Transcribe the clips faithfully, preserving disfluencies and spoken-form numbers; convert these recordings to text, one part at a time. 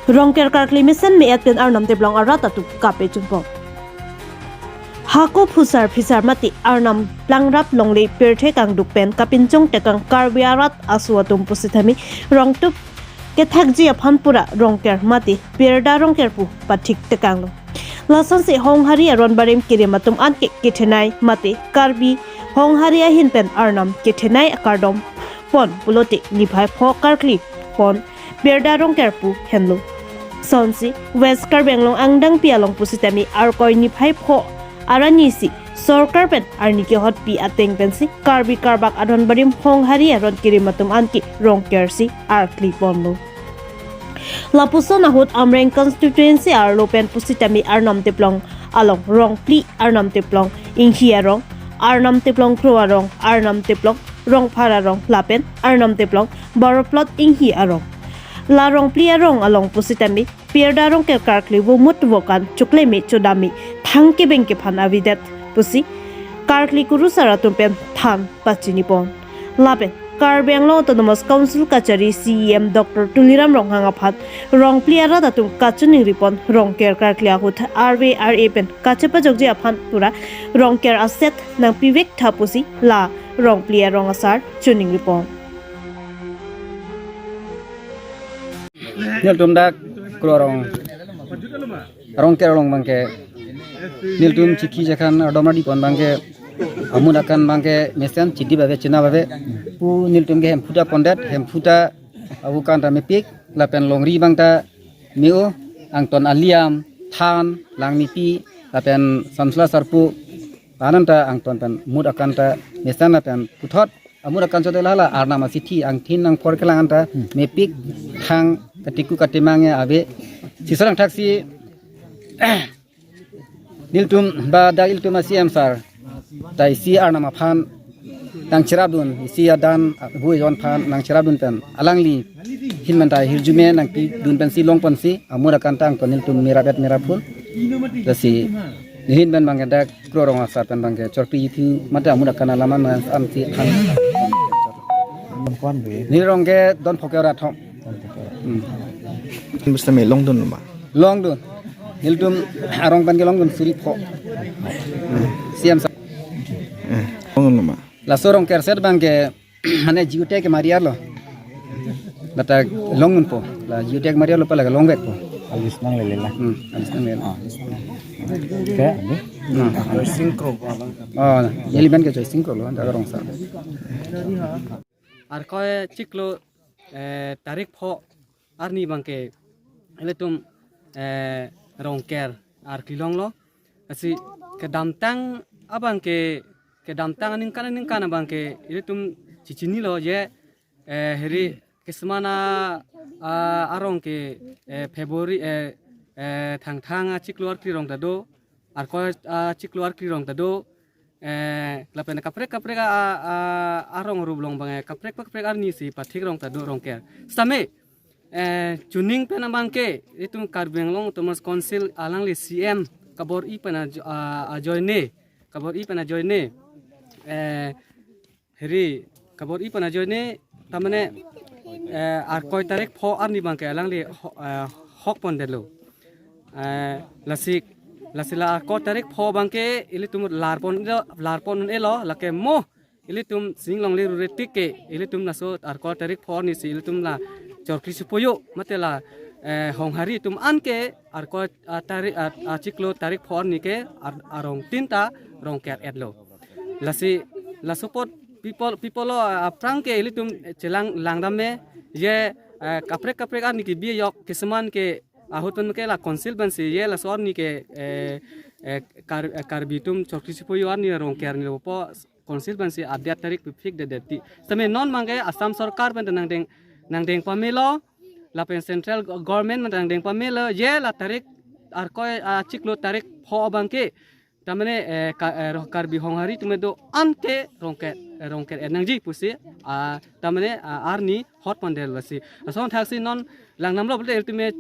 Rongker karkli mesen me-et pen Arnam Teplong arat atum kapachunpo. Hako phusar phisar mate Arnam plangrap longle pirthe kangduk pen kapinchong tekang Karbi arat aso atum pusitame rongtup kethakji aphan pura Rongker mate Pirda Rongker pu pathik tekanglo. Lasonsi Honghari aron barim kerim atum anke kethenei mate Karbi Honghari ahin pen Arnam kethenei akardom pon pulote niphai pho karkli pon Pirda Rongker pu henlo. Sonsi West Karbi Anglong angdengpi along pusitame Arkoi niphai pho arni si sorkar pen arni kehotpi ateng pensi Karbi Karbak adon barim Honghari aron kerim atum anke Rongker si arkli ponlo. Lapuson ahut Amreng constituency arlo pen pusitame Arnam Teplong along Rongphli, Arnam Teplong Inghi arong, Arnam Teplong Kro arong, Arnam Teplong Rongphar arong lapen Arnam Teplong Baroplot Inghi arong. La Rongphli arong along pusitame Pirda Rongker karkli vomut vokan chukle me chodam me thang kebeng kephan avedet pusi karkli kurusar atum pen than pachini pon. Lapen Karbi Anglong Autonomous Council kachari C E M Doctor Tuliram Ronghang aphan Rongphli arat atum kachiningri pon Rongker karkli ahut R V R A pen kachepajokji aphan pura Rongker aset nangpivek tha pusi la Rongphli arong asar chiningri pon. Nelitum dak Kro arong, Rongker arong abangke nelitum chikhi chekhan ardom ardi pon abangke amut akan abangke mesen chidi bave china bave pu nelitum ke hemphu ta pondet, hemphu ta abu kan ta mepik lapen longri abang ta me-o, angton aliam, than, langmipi lapen samsla sarpo, ananta angton pen mut akan ta mesen lapen puthot amut akan chode lala Arnam asithi angthin angphor kelang anta mepik thang katiku katimang ya ave. Si sarang thaksi nelitum ba dak ilitum a C M sir ta isi Arnam aphan nangcherapdun, isi adan abu ejon aphan nangcherapdun pen alangli ahin pen ta hirjume nangpidun pensi long ponsi amut akan ta angton nelitum merap-et merap phun. Lasi nehin pen abangke dak Kro arong asar pen abangke chorkri iphu mate amut akan alam an ansi than. Neli arong ke don pho ke ra thom. Hmm. Bus tame longdun lo ma? Longdun. Nelitum arong pen ke longdun suri pho. C M sir. Eh, longdun lo ma? Laso Rongker set abangke mane jiute ke mari arlo. Bata longdunpo. La jiute ke mari arlo pala ke longvekpo. Alis nanglele la. Hmm, alis nanglele. Ke ande? Hmm. Oh, neli pen ke Joysing Kro lo, dak arong asar. Arkoi chiklo eh, tarik pho arni abangke ilitum eh, Rongker arkli longlo. Lasi kedamtang abangke kedamtang aningkan aningkan abangke ilitum chichinilo je eh, heri kesemana ah, arong ke eh, February eh, eh, Thangthang achiklo arkli rong ta do, Arkoi achiklo arkli rong ta do, eh, lapen kaprek kaprek a, a, arong rup along abang eh, kaprek kaprek arni si pathik rong ta do Rongker. Sitame eh, chuning pen abangke itum Karbi Anglong Autonomous Council alangli C M kabor-i pen ajo- a- ajoine, kabor-i pen ajoine eh, heri kabor-i pen ajoine tamane eh, Arkoi tarik pho arni abangke alangli ho- eh, hok pondetlo. Eh, lasi lasi la Arkoi tarik pho abangke ilitum lar pon ilo, lar pon un-elo, lake mo ilitum singlongle rure tik ke ilitum laso Arkoi tarik pho arni si ilitum la chorkli supoyo mate la eh, Honghari atum anke Arkoi ah, tarik ah, achiklo tarik pho arni ke ar- arong tin ta Rongker etlo. Lasi laso apot people people lo aphrang ke ilitum chelang langdam me je eh, kaprek kaprek arni ke bi yok keseman ke ahut pen ke la council pensi je laso arni ke eh, eh, Kar- eh, Karbi atum chorkli supoyo arni Rongker arni lo po council pensi adat tarik pipik de deti. Sitame non abangke Assam sorkar pen nangdeng nangdeng pamelo lapen central government nangdeng pamelo je la tarik Arkoi achiklo tarik pho abangke tamane eh, ka, eh, Karbi Honghari atum do anke Rongker eh, Rongker et nangji pusi ah, tamane ah, arni hot pondetlo si. Lason thaksi non langnamlo pulote ilitum eh,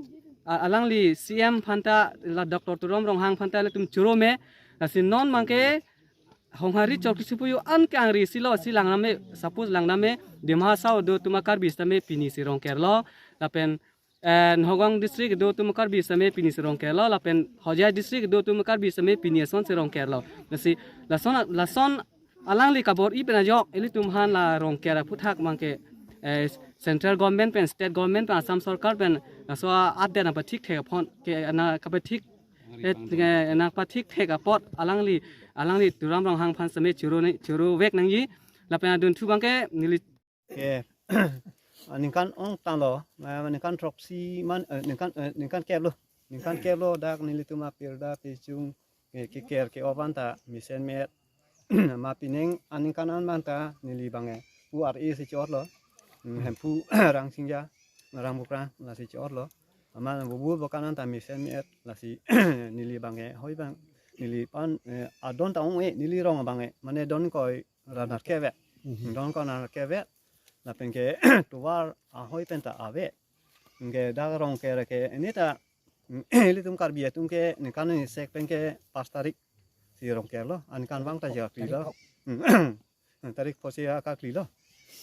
ah, alangli C M aphan ta la Doctor Tuliram Ronghang aphan ta ilitum churo me. Lasi non abangke Honghari chorkli supoyo anke angri silo si langnam me, suppose langnam me Dima Hasao do atum a Karbi sitame pini si Rongker lo lapen eh, Nagaon district do atum Karbi sitame pini si Rongker lo, lapen Hojai district do atum Karbi sitame pini ason si Rongker lo. Lasi lason lason alangli kabor-i pen ajok ilitum aphan la Rongker aphuthak abangke, eh, central government pen, state government pen, Assam Sorkar pen laso a-update nangpathik thek apot ke na kapathik, eh, nangpathik thek apot alangli, alangli Tuliram Ronghang aphan sitame choro ni, choro vek nangji. Lapen adunthu abangke neli ke aningkan ong tanglo, eh, aningkan throksi man, eh, ningkan, eh, ningkan kep lo, ningkan kep lo dak nelitum apirdak pichung, eh, keker ke-op anta mesen me-et. Ma pining aningkan an man ta neli abangke pu ar-e si chot lo. Hmm, Hemphu Rangsingja, Rangbukrang lasi chot lo. Amat bubur bokan anta mesen me-et lasi neli abangke hoi abang neli aphan, eh, adon ta ong-e neli rong abangke mane donkoi ra nerkep ave. Mhm. Donkoi ra nerkep ave. Lapen ke tovar ahoi pen ta ave. Ke dak Rongker ke ini ta, ilitum Karbi atum ke ningkan isek pen ke pas tarik si Rongker lo, aningkanvang ta ja kli lo. Tarik pho si akakli lo.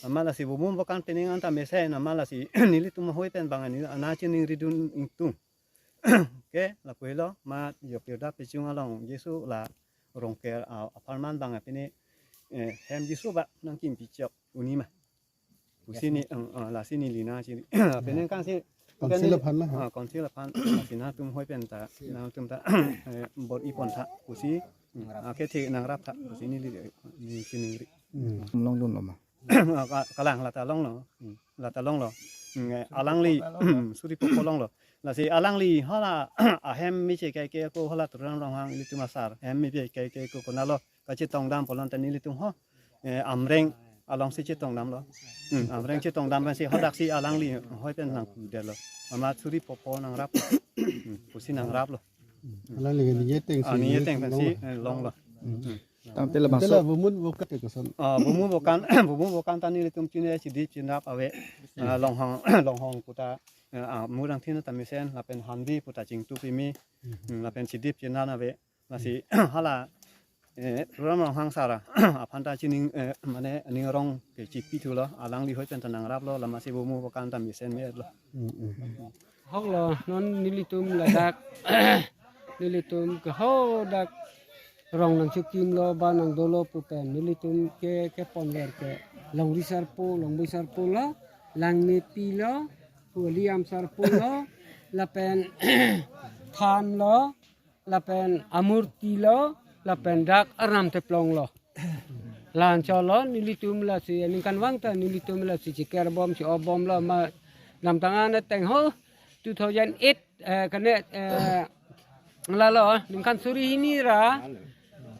Amat lasi bumum bokan pining anta mesen, amat lasi nelitum ahoi pen abang ani ana chiningridun ingtung. Ke lapu helo, amat jo pirdak pichung along Jisu la Rongker, ah, apharman abang pini, eh, hem Jisu ba nangkimpi chok uni ma. Pusi ni, eh, eh, lasi neli na chini. Pini kan si Council aphan na, ha? Ah, council aphan, lasi nangtum hoi pen ta, nangtum ta, eh, bor-i pon tha, pusi, ah, kethe nangrap tha, pusi neli, eh, ni chiningri. Hmm. Longdun lo ma? Ah, ka-, kalang lata longlo. Hmm. Lata longlo. Hmm, eh, alangli, suri popo longlo. Lasi alangli hala ahem meche kaike ako hala Tuliram Ronghang ilitum asar. Hem meche kaike ako konatlo kachetongdam pulo tangte nelitum ho, eh, Amreng along si chetongdamlo. Hmm, Amreng chetongdam pensi hadak si alangli hoi pen nangkudetlo. Amat suri popo nangrap. Hmm, pusi nangraplo. Alangli ningje ateng si, ah, ningje ateng pensi, eh, longlo. Hmm. Hmm. Tangte labangso. Tangte la bumum bokan ke koson. Ah, bumum bokan, bumum bokan ta nelitum chini chidip chinrap ave. Ah, Longhong, Longhong pu ta, ah, Murangthin ta mesen, lapen Hanbi pu ta Chingtu kimi, hmm, lapen chidip chinrap ave. Lasi hala, eh, Tuliram Ronghang sar aphan ta chining, eh, mane ning arong ke chikpi thulo, alangli hoi pen ta nangraplo, lasi bumum bokan ta mesen me-etlo. Hmm, hmm. Hok lo, non nelitum ladak, nelitum ke ho dak rong nangchokimlo, ba nangdolo pu pen, nelitum ke, keponver ke, Longri Sarpo, Longboi Sarpo lo, Langmepi lo, Puliam Sarpo lo, lapen Than lo, lapen Amurti lo, lapen dak Arnam Teplong lo. La-anchot lo, nelitum lasi, ningkanvang ta nelitum lasi cheker bom, che-op bomlo, ma, namtang an ateng ho, two thousand eight, eh, kene, eh, lalo, ningkan suri hini ra,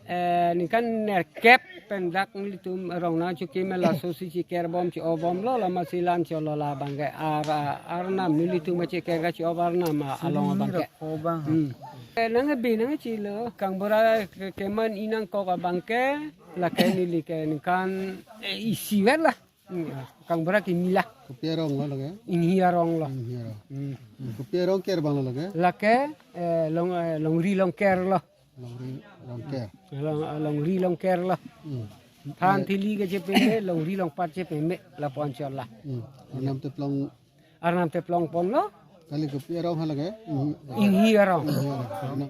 eh, ningkan nerkep pen dak nelitum rong nangchokim laso si cheker bom, che-op bomlo, lasi la-anchot lo labangke, ar, Arnam nelitum cheker ka che-op Arnam along abangke. Hmm. Eh, nangkebi nangchilo, kangbura ke-, keman inangkok abangke, lake neli ke ningkan, eh, isi vet la. Hmm, kangbura kimi la. Kopi arong lo lake? Inghi arong lo. Inghi arong. Hmm. Hmm, kopi arong ker abang lo lake? Lake, eh, Long, eh, Longri Longker lo. Longri Longker. Long, eh, Longri Longker lo. Hmm. Than thili kachepeme, Longri Longpat chepeme, lapu anchot la. Hmm. Arnam Teplong. Arnam Teplong ponlo. Kali kopi arong ha lake? Inghi. Inghi arong. Inghi arong.